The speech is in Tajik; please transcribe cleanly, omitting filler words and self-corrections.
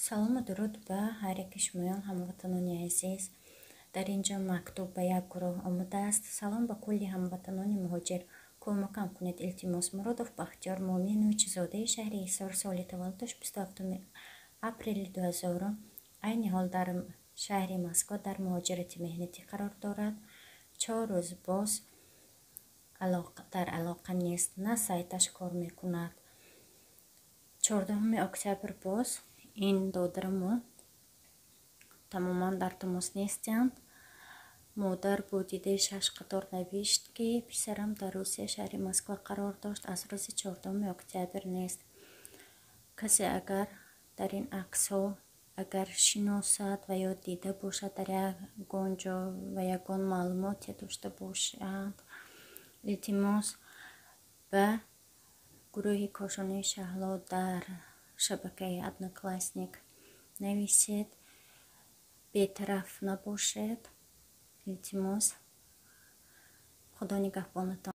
Салому дуруд ба ҳар яки шумоён, ҳамватанони азиз. Дар ин ҷо мактуб ба як гурӯҳ омадааст. Салом ба кулли ҳамватанони муҳоҷир. Кӯмакам кунед, илтимос. Муродов Бахтиёр Муъминович, зодаи шаҳри Ҳисор, соли таваллудаш 27 апрели 2000, айни ҳол дар шаҳри Москва дар муҳоҷирати меҳнатӣ қарор дорад. 4 рӯз боз дар алоқа нест, на сайташ кор мекунад. 14 октябр боз ин додарамо тамоман дар тамос нестанд. Модар бо дидаи шаш қатор навишт, ки писарам дар Русия, шаҳри Москва қарор дошт, аз рӯзи 14 октябр нест. Касе агар дар ин аксҳо агар шиносад ва ё дида бошад дар ягон ҷо ва ягон маълумоте дошта бошад, илтимос, ба гурӯҳи Кошонаи Шаҳло дар шабакаи Одноклассник нависед. Бетараф набошед, илтимос. Худо нигаҳбонатон.